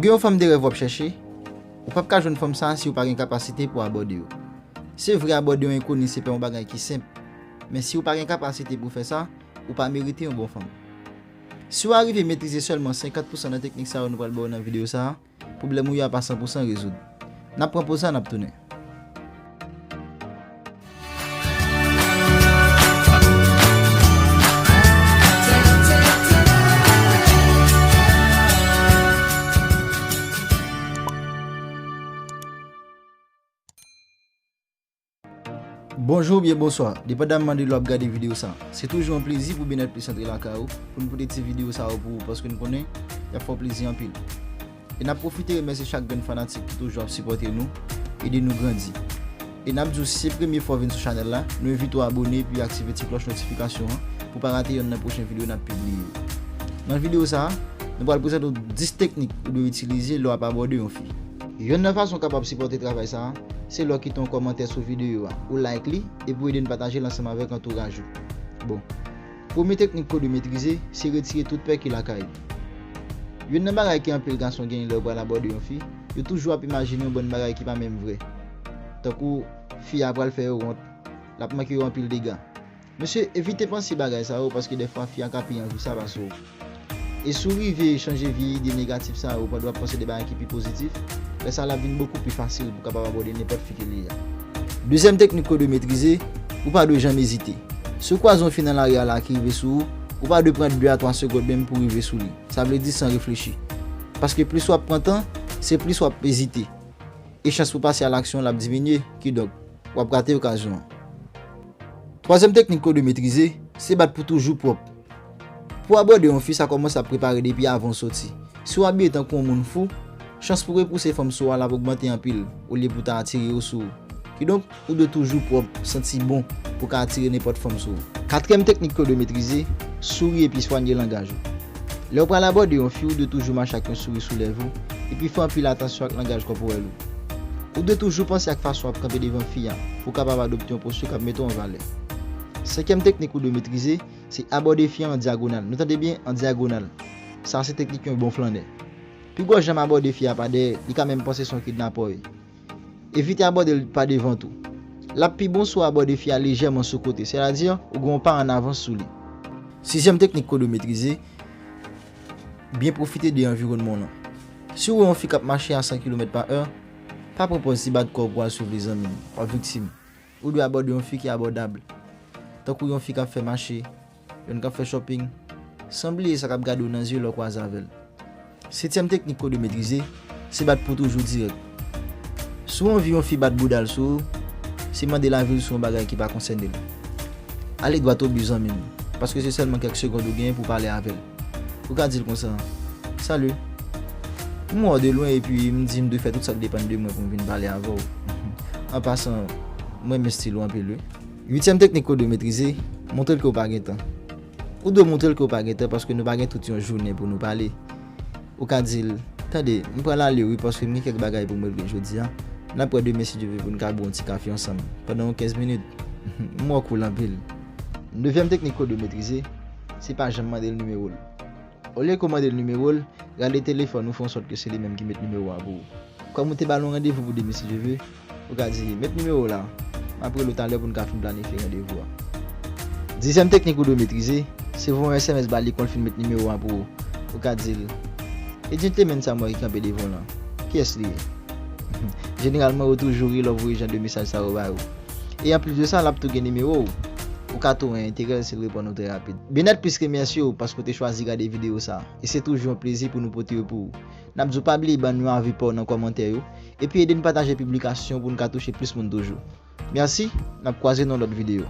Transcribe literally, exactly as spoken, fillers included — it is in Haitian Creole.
Gen yon fanm de rèv w ap chèche, ou p ap ka jwenn fanm sa a si w pa gen kapasite pou abòde yo. Se vre, abòde yon enkoni se pa yon bagay ki senp, men si w pa gen kapasite pou fè sa, ou pa merite yon bon fanm. Si w arive metrize sèlman senkant pousan nan teknik sa yo nou pral ba w nan videyo sa a, pwoblèm ou yo a pa san pousan rezoud. N ap pran poz la, n ap tounen. Bonjou oubyen bonswa, depandaman de lè w ap gade videyo sa. Se toujou yon plezi pou Benèt Plis antre lakay ou, pou n pote ti videyo sa yo pou ou, paske n konnen y ap fè w plezi anpil. E n ap pwofite remèsye chak grenn fanatik ki toujou ap sipòte nou, ede nou grandi. E n ap di w, si se premye fwa w vin sou chanèl la, nou envite w abòne epi aktive ti klòch notifikasyon an pou w pa rate yonn nan pwochen videyo n ap pibliye. Nan videyo sa a, nou pral prezante w dis teknik ou dwe itilize lè w ap abòde yon fi. Yonn nan fason w kapab sipòte travay sa a, se lè w kite yon kòmantè sou videyo a, ou like li, epi w ede n pataje l ansanm avèk antouraj ou. Bon, premye teknik ke w dwe metrize, se retire tout pè ki lakay ou. Youn nan bagay ke anpil gason genyen lè yo pral abòde yon fi, yo toujou ap imajine yon bann bagay ki pa menm vre. Tankou fi a pral fè yo wont, l ap manke yo anpil dega. Mesye, evite panse bagay sa yo, paske dèfwa fi a ka pi anvi sa pase w. E si w rive chanje vye ide negatif sa yo pandan w ap panse de bagay ki pi pozitif, lè sa a l ap vin bokou pi fasil pou w kapab abòde nenpòt fi ke li ye a. Dezyèm teknik ke w dwe metrize, ou pa dwe janm ezite. Si w kwaze yon fi nan lari a la ki rive sou ou, ou pa dwe pran de a twa segonn menm pou w rive sou li. Sa vle di san reflechi. Paske plis w ap pran tan, se plis w ap ezite. E chans pou w pase a laksyon l ap diminye, kidonk, w ap rate okazyon an. Twazyèm teknik ke w dwe metrize, se bat pou toujou pwòp. Pou w abòde yon fi, sa kòmanse ap prepare depi avan w soti. Si w abiye tankou yon moun fou, chans pou w repouse fanm sou ou a l ap ogmante anpil, olye pou w ta atire yo sou ou. Kidonk, ou dwe toujou pwòp, santi bon, pou w ka atire nenpòt fanm sou ou. Katriyèm teknik ke w dwe metrize, souri epi swanye langaj ou. Lè w pral abòde yon fi, ou dwe toujou mache ak yon souri sou lèv ou, epi fè anpil atansyon ak langaj kòporèl ou. Ou dwe toujou panse ak fason w ap kanpe devan fi a, pou w kapab adopte yon posti k ap mete w an valè. Senkyèm teknik ou dwe metrize, se abòde fi a an dyagonal. Nou tande byen, an dyagonal. Sa a se teknik yon bon flannè. Piga w janm abòde fi a pa dèyè, li ka menm panse se yon kidnapè w ye. Evite abòde l pa devan tou. L ap pi bon si w abòde fi a lejèman sou kote, sètadi ou gen yon pa an avans sou li. Sizyèm teknik ke w dwe metrize, byen pwofite de anviwònman w lan. Si w wè yon fi k ap mache a san kilomèt pa è, pa pran pòz ti bat kò w pou w al swiv li, zanmi m, w ap viktim. Ou dwe abòde yon fi ki abòdab, tankou yon fi k ap fè mache, youn k ap fè shopping, san bliye sa k ap gade w nan zye lè w kwaze avè l. Setyèm teknik ke w dwe metrize, se bat pou toujou dirèk. Si w anvi yon fi bat bouda l sou ou, se mande l avi l sou yon bagay ki pa konsène l. Ale dwat o bi, zanmi m, paske se sèlman kèk segonn ou genyen pou w pale avè l. Ou ka di l konsa, "Salut, m wè w de lwen epi m di m dwe fè tout sa k depann de mwen pou m vin pale avè w. An pasan, m renmen estil ou anpil, wi." Uityèm teknik ke w dwe metrize, montre l ke w pa gen tan. Ou dwe montre l ke w pa gen tan paske nou pa gen tout yon jounen pou nou pale. Ou ka di l, "Tande, m pral ale wi, paske m gen kèk bagay pou m regle jodi a. N ap wè demen si Dye vle pou n ka bwè yon ti kafe ansanm pandan yon kenz minit. M wè w cool anpil." Nevyèm teknik ke w dwe metrize, se pa janm mande l nimewo l. Olye ke w mande l nimewo l, rale telefòn ou, fè an sòt ke se li menm ki met nimewo a pou ou. Kòm ou te ba l yon randevou pou demen si Dye vle, ou ka di, "Met nimewo w la, m ap rele w talè pou n ka fin planifye randevou a." Dizyèm teknik ou dwe metrize, se voye yon S M S ba li kon l fin met nimewo a pou ou. Ou ka di l, "E gentleman sa m wè ki kanpe devan w lan, kiyès li ye?" Jeneralman, yo toujou ri lè w voye jan de mesaj sa yo ba yo. E anplis de sa, l ap tou gen nimewo w. Ou ka tou wè enterè l si l reponn ou trè rapid. Benèt Plis remèsye w paske w te chwazi gade videyo sa a. E se toujou yon plezi pou nou pote yo pou ou. N ap di w pa bliye ban nou avi pa w nan kòmantè yo, epi ede n pataje piblikasyon pou n ka touche plis moun toujou. Mèsi, n ap kwaze nan lòt videyo.